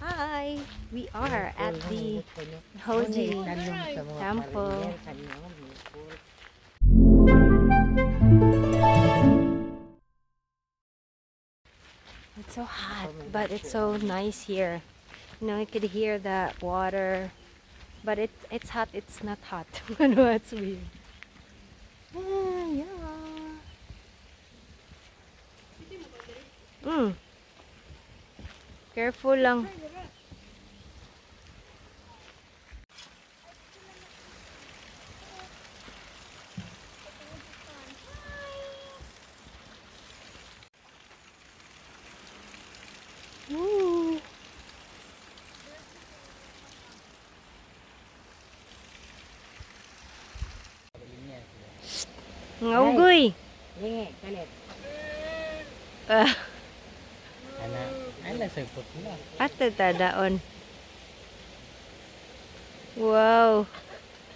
Hi! We are at the Hoji Temple. It's so hot, but it's so nice here. You know, you could hear the water, but it's hot. It's not hot. Ano, it's weird. Yeah. Mm. Careful lang. Woo. Ngaugoy. Lingi, kalit. Ah, Ana sa putla. ate tadaon. Wow.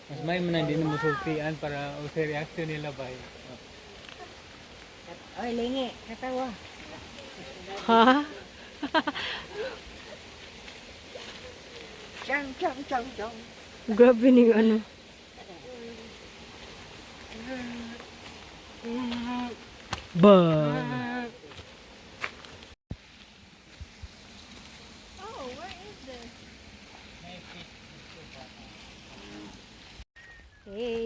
Mas may man din mo sultian para o sa reaction nila ba. Oy, lingi, katawa. Ha? Chang chang chang chang. Grabe ni ano. Ba. Hey.